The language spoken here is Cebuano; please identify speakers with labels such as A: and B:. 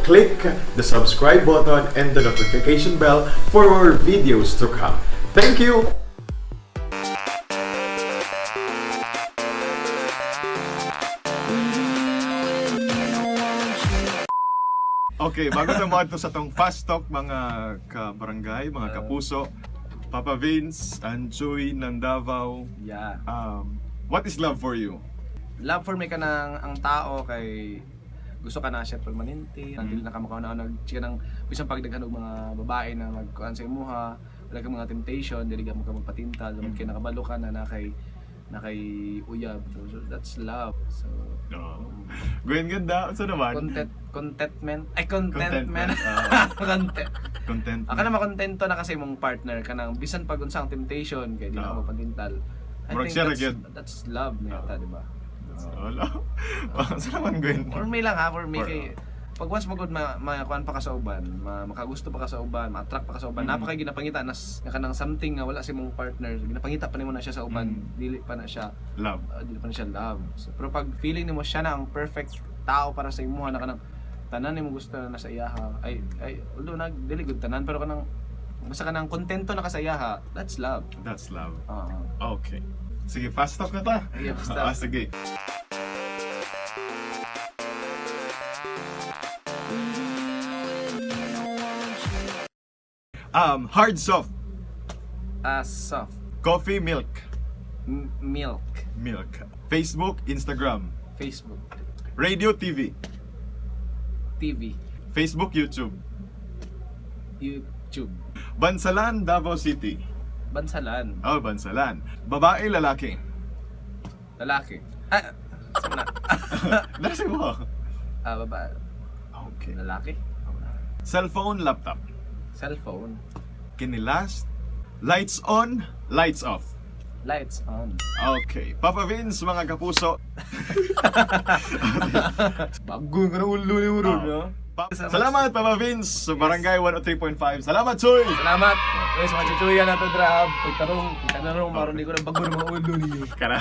A: Click the subscribe button and the notification bell for more videos to come. Thank you!
B: Okay, bago tayo maadto sa tong fast talk, mga kabarangay, mga kapuso, Papa Vince and Chuy ng Davao, what is love for you?
C: Love for me ka ng ang tao kay gusto ka na siya permanente, dili na ka makauna nag chika ng bisan pag daghan og mga babae na magkuan sa imuha, wala kang mga temptation, dili ka mo ka magpatintal, mm. Kay nakabalo ka na na kay uyab. So that's love. So
B: No. Gwen, ganda. Unsa naman?
C: Contentment. Ay, contentment.
B: Contentment.
C: Content.
B: Content.
C: Aka na makontento na kasi imong partner kanang bisan pag unsa ang temptation kay di na ka mapatintal. I
B: Murag
C: think
B: siya ra
C: that's,
B: gyud.
C: that's love na yata, di ba?
B: Wala. Unsa naman, Gwen?
C: For me lang ha, for me
B: For-
C: kay pag once magud ma makuan pa ka sa uban, makagusto pa ka sa uban, ma-attract pa ka sa uban, napakay ginapangita nas nga kanang something nga wala sa imong partner, ginapangita pa nimo na siya sa uban, dili pa na siya
B: Love.
C: Dili pa na siya love. So, pero pag feeling nimo siya na ang perfect tao para sa imuha na kanang tanan nimo gusto na nasa iyaha. Ay although nag dili good tanan pero kanang basta kanang kontento na ka sa iyaha, that's love.
B: That's love.
C: Oo.
B: Okay. Sige, fast talk na ta.
C: Yeah, fast talk.
B: Ah, sige. Hard, soft.
C: Ah, soft.
B: Coffee, milk.
C: Milk.
B: Milk. Facebook, Instagram.
C: Facebook.
B: Radio, TV.
C: TV.
B: Facebook, YouTube.
C: YouTube.
B: Bansalan, Davao City.
C: Bansalan.
B: Oh, Bansalan. Babae, lalaki.
C: Lalaki. Ah, saan na?
B: Nasa mo.
C: Ah, babae.
B: Okay.
C: Lalaki?
B: Cellphone, laptop.
C: Cellphone.
B: Kini last. Lights on, lights off.
C: Lights on.
B: Okay. Papa Vince, mga kapuso.
C: Bago ka na ulo ni Uro, no?
B: Salamat, Papa Vince, sa Barangay 103.5. Salamat, Chuy!
C: Salamat! Guys, mga chuchuya na to, drab. Pagtarong, pagtanong, maroon di ko na bago ng mga ulo ninyo.
B: Kara.